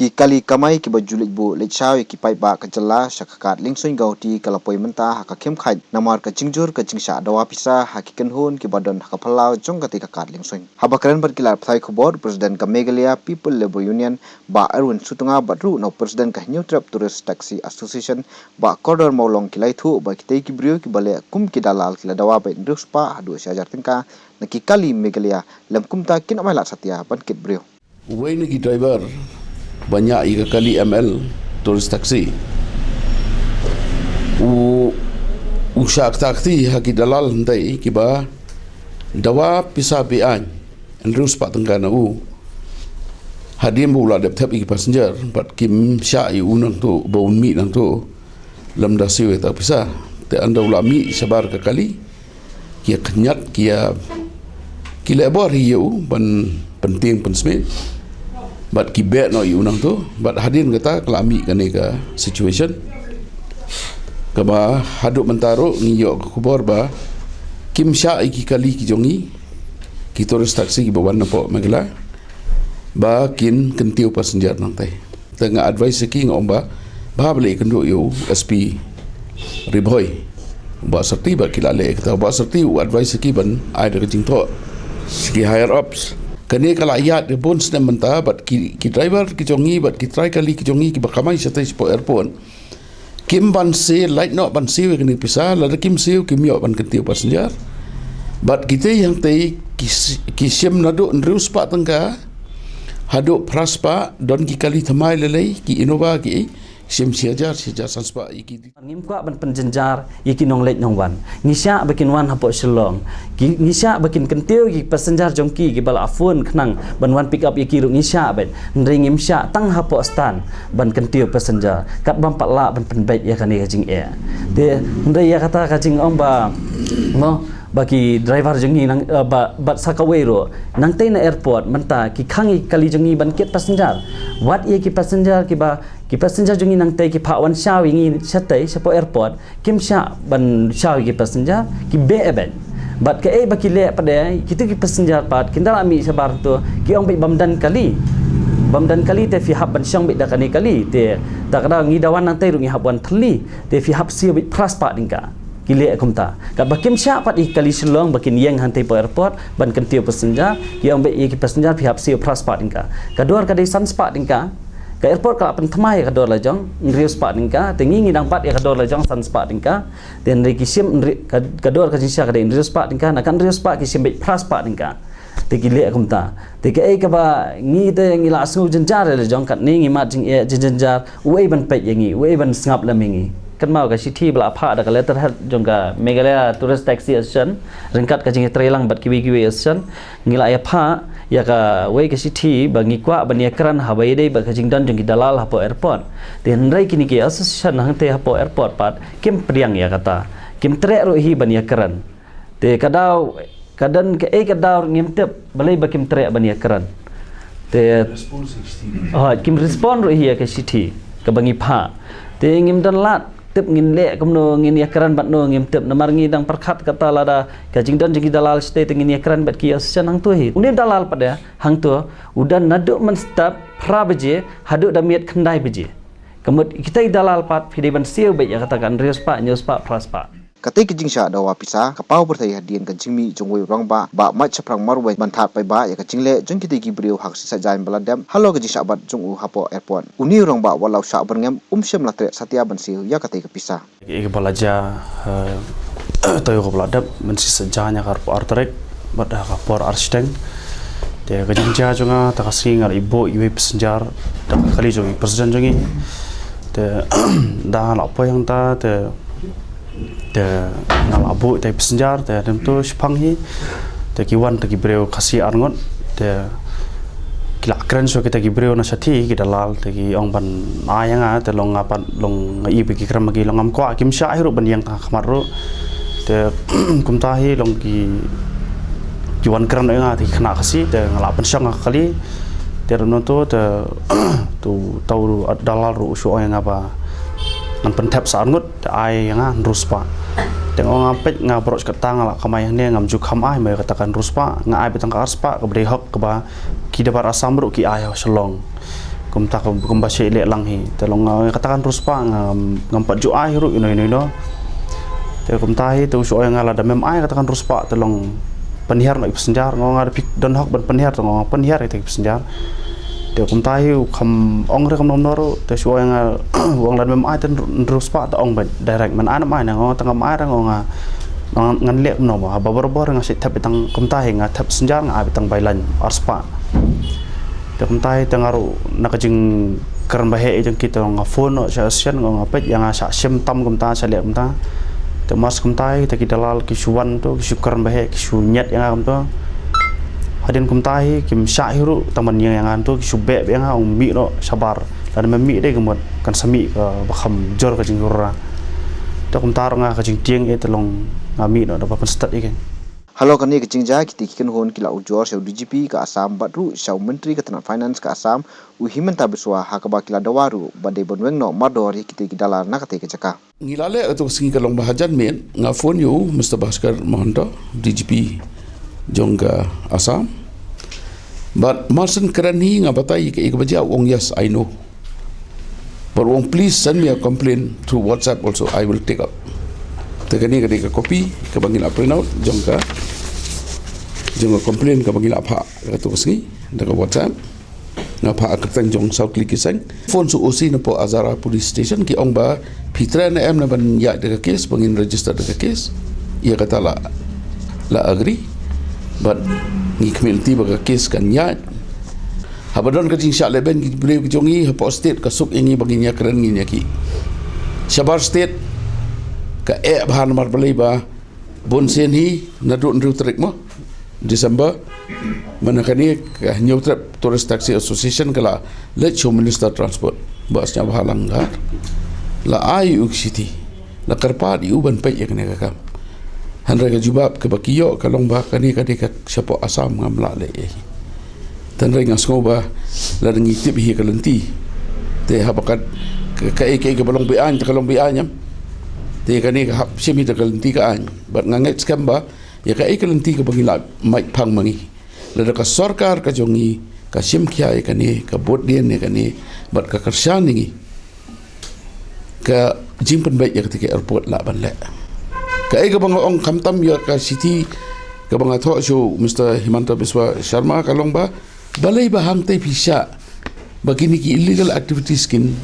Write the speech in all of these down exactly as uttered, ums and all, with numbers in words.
Ki kali kamai kiba ju leit buh leit shaw ïa ki paidbah ka jylla sha ka kad Liengsuin Guwahati ka la poi mynta ha ka khim khaid namar ka jingjur ka jingshah dawa pisa ha ki kynhun kiba don ha ka phyllaw jong katei ka kad Liengsuin. Haba kren bad ki lad pathai khubor, President ka Meghalaya People Labour Union Bah Erwin Sutunga bad ruh na u President ka Hynñiewtrep Tourist Taxi Association Bah Kordor Mawlong ki la ïathuh ba kitei ki briew kiba leh kum ki dalal ki la dawa beit hynriew spah haduh shi hajar tyngka na ki kali Meghalaya, lym kumta kin ym ailad satia ban kit briew. Uwei na ki driver ba ñiah ïa ka kali M L tourist taxi, u u shah kta kti ha ki dalal hynrei kiba dawa pisa be-aiñ hynriew spah tyngka na u. Hadien ba u la dep thep ïa ki passenger bad kim shah ïa u nangto ba un mih nangto, lymda siew ïa ta pisa. Te ynda u la mih shabar ka kali, ki ïa khñiat, ki ïa, ki leh bor hi ïa u ban pyntieng pynsmit bad ki beh noh ïa u nangto. Bad hadien kata ka la mih kane ka situation kaba haduh mynta ruh ngi ïoh ka khubor ba kim shah ïa ki kali ki jong ngi, ki tourist taxi kiba wan napoh Meghalaya, ba kin kyntiew passenger nangtai. Te nga advice ïa ki, nga ong ba, ba balei kynduh ïa u S P Ri Bhoi, Bah Sarti, bad ki la leh ïa kata. Bah Sarti u advice ïa ki ban ai da ka jingthoh sha ki higher ups. Kane ka la ïaid da bun snem mynta bad ki, ki driver ki jong ngi bad ki trai kali ki jong ngi kiba kamai shatei shapoh airport, kim ban siew, lait noh ban siew ïa kane pisa, lada kim siew kim ïoh ban kyntiew passenger. Bad kitei hangtei ki s-, ki shim naduh hynriew spah tyngka haduh phra spah, don ki kali thymmai lei lei, ki Innova ki, shim shi hajar, shi hajar san spah ïa ki. Ngim kwah ban pynjynjar ïa ki nongleit nongwan. Ngi shah ba kin wan hapoh Shillong. Ki, ngi shah ba kin kyntiew ïa ki passenger jong ki kiba la phone khnang ban wan pick up ïa ki ruh ngi shah beit. Hynrei ngim shah tang hapoh stand ban kyntiew passenger. Katba ym pat lah ban pynbeit ïa kane ka jingeh. Te hynrei ïa kata ka jingong ba, mo, ba ki driver jong ngi nang, eh, ba, bad sa kawei ruh. Nangtei na airport mynta ki khang ïa ki kali jong ngi ban kit passenger. Wat ïa ki passenger kiba, ki passenger jong ngi nangtei ki phah wan shaw ïa ngi shatei shapoh airport. Kim shah ban shaw ïa ki passenger, ki beh beit. Bad kaei ba ki leh pat de, kito ki passenger pat, kin da la mih shabar to, ki ong beit bym don kali. Bym don kali te phi hap ban shong beit da kane kali. Te, ta ka daw ngi da wan nangtei ruh ngi hap wan thylli. Te phi hap siew beit phra spah tyngka. Ki leh kumta. Katba kim shah pat ïa ki kali Shillong ba kin ïeng hangtei hapoh airport, ban kyntiew passenger, ki ong beit ïa ki passenger phi hap siew phra spah tyngka. Ka dor ka dei san spah tyngka. Ka airport ka la pynthymmai ïa ka dor lajong, hynriew spah tyngka, te ngi ngi dang bat ïa ka dor lajong san spah tyngka. Te hynrei ki shim hynriew, ka, ka dor ka jingshah ka dei hynriew spah tyngka, na ka hynriew spah ki shim beit phra spah tyngka. Te ki leh kumta. Te kaei kaba ngi te ngi la sngew jynjar ïa lajong katne ngi mad jingeh jynjar, uei ban peit ïa ngi, uei ban sngap lem ïa ngi. Kynmaw ka shithi ba la phah da ka letterhead jong ka Meghalaya Tourist Taxi Association, ryngkat ka jingïatreilang bad kiwei kiwei association, ngi la ïa phah ïa kawei ka shithi ba ngi kwah ban ïakren haba ïadei bad ka jingdon jong ki dalal hapoh airport. Te hynrei kine ki association hangtei hapoh airport pat kim pdiang ïa kata. Kim treh ruh hi ban ïakren. Te ka daw, ka don kaei ka daw ngim tip balei ba kim treh ban ïakren. Te, ha, kim respond ruh hi ïa ka shithi kaba ngi phah. Te ngim don lad tip ngin leh kumno, ngin ïakren bad no ngim tip, namar ngi dang pyrkhat kata lada ka jingdon jong ki dalal shatei te ngin ïakren bad ki association hangto hi. Une u dalal pat de hangto u don naduh mynstep phra baje haduh da miet khyndai baje. Ka mut kita ki dalal pat phi dei ban siew beit ïa kata ka hynriew spah, hynñiew spah, phra spah. Katei ka jingshah dawa pisa ka paw pyrthei hadien ka jingmih jong uwei u rangbah, Bah Mike Shaphrang Marwein, ban thad paidbah ïa ka jingleh jong kitei ki briew ha ka sngi Saitjaiñ ba la dep halor ka jingshah bat jong u hapoh airport. Une u rangbah wat la u shah byrngem um shym la treh satia ban siew ïa katei ka pisa. Ïa kaba la jia, eh, taïew kaba la dep, mynta shi Saitjaiñ ha ka arphew ar tarik bad ha ka por ar shiteng. Te ka jingjia jong nga, ta ka sngi nga la ïa buh ïa uwei u passenger da ka kali jong i president jong ngi. Te da nga la poi hangta te, te nga la buh ïa uta i passenger, te hadien to shiphang hi te ki wan te ki briew Khasi arngut, te ki la kren shuwa kita ki briew na shathie, ki dalal, te ki ong ban ai ïa nga, te long nga pat long nga ïohi ba ki kren ma ki, long ngam kwah, kim shah hi ruh ban ïeng tang ha khmat ruh. Te kumta hi long ki, ki wan kren ïa nga, te ki khynnah Khasi, te nga la pynshong ha ka kali. Te hadien to te, to uta u dalal ruh u shu ong ïa nga ba ngan pynthep sa arngut. Te ai ïa nga hynriew spah. Te nga ong ngam peit, nga baroh shi katta nga la kamai hangne, ngam ju kham ai mo ïa kata ka hynriew spah, nga ai beit tang ka ar spah kaba dei hok kaba ki dei bad Assam ruh ki ai ha Shillong. Kumta kum kumba shi leh lang hi. Te long nga kata kan ruspah nga ngam pat ju ai hi ruh ino ino ino. Te kumta hi te u shu oi nga lada mem ai kata kan ruspah te long pynhiar noh ki passenger, nga ong nga da phi don hok ban pynhiar te nga ong pynhiar ïa kita ki passenger. Te kumta hi u kham ong re kam nom noh ruh te shu oi nga u ong lada mem ai te ruspah te ong ba direct, men ai ne em ai ne, nga ong te ngam ai re nga ong nga ngan leh kumno mo, haba barabor nga shu thep ïa tang kumta hi nga thep passenger nga ai ïa tang bai lain arspah. Te kumta hi te nga ruh na ka jingkren ba heh jong ki te nga phone noh sha station nga nga peit ïa nga sha shim tam kumta sha leh kumta. Te mar sha kumta hi te ki dalal ki shu wan to ki shu kren ba heh ki shu ñiat ïa nga kumta. Hadien kumta hi kim shah hi ruh tang ban ïeng ïa nga to ki shu beh beh ïa nga ong mih noh shabar. Lada mem mih dei ka mut kan sa mih kaba kham jur ka jingjur. Te kumta ruh nga ka jingtieng ïa te long nga mih noh da ba pynstad ïa ki. Halor kane ka jingjia, kitei ki kynhun ki la ujor sha u D G P ka Assam bad ruh sha u Myntri ka tnat Finance ka Assam, u Himanta Biswa, ha kaba ki la dawa ruh ba dei ban weng noh mardor ïa kitei ki dalal na katei ka jaka. Ngi la leh katto ka sngi ka long ba hajan miet nga phone ïa u Mister Bhaskar Mahanta, D G P jong ka Assam. Bad mar shen kren hi nga batai ïa kaei kaba jia, u ong yes, I know. But u ong please send me a complaint through WhatsApp also, I will take up. Te kane ka dei ka copy kaba ngi la print out jong ka, jong ka complaint kaba ngi la phah katto ka sngi da ka WhatsApp. Nga phah ha ka kyrteng jong South Likiseng. Phone sha u O C na poh Azara Police Station, ki ong ba phi treh ne em na ban ïaid da ka case, ba ngin register da ka case. Ïa kata la, la agree. Bad ngi khmih lynti ba ka case kan ïaid. Haba don ka jingshah lehbeiñ ki briew ki jong ngi hapoh state, ka suk ïa ngi ba ngin ïakren ngin ïa ki. Shabar state ka eh bha namar balei ba bun sien hi naduh hynriew tarik mo December, mynta kane ka Hynñiewtrep Tourist Taxi Association ka la leit sha u Minister Transport, Bah Sniawbhalang Dhar, la ai u ka shithi, la kyrpad ïa u ban peit ïa kane ka kam. Hynrei ka jubab kaba ki ïoh ka long ba kane ka dei ka shapoh Assam, ngam lah leh ïa hi. Te hynrei nga sngew ba lada ngi tip hi ka lynti, te haba ka, ka, kaei kaei kaba long be-aiñ te ka long be-aiñ em. Te kane ka hap shim hi da ka lynti ka aiñ. Bad nga ngeit skhem ba ïa kaei ka lynti kaba ngi la mait phang ma ngi, lada ka sorkar ka jong ngi ka shim khia ïa kane, ka butdien ïa kane bad ka kyrshan ïa ngi, ka jingpynbeit ïa kata ka airport lah ban leh. Kaei kaba nga ong khamtam ïa ka shithi kaba nga thoh sha u Mister Himanta Biswa Sharma ka long ba balei ba hangtei phi shah ba kine ki illegal activities kin,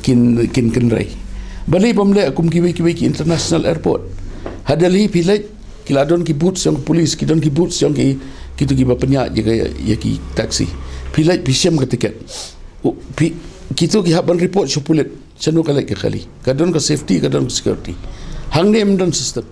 kin, kin kynrei. Balei bym leh kum kiwei kiwei ki international airport. Ha Delhi phi leit ki la don ki booth jong ki police, ki don ki booth jong ki, kito kiba pynïaid ïa ka, ïa ki taxi. Phi leit phi shim ka ticket. U, phi, kito ki hap ban report sha pulit. Shano ka leit ka kali? Ka don ka safety, ka don ka security. Hangne ym don system.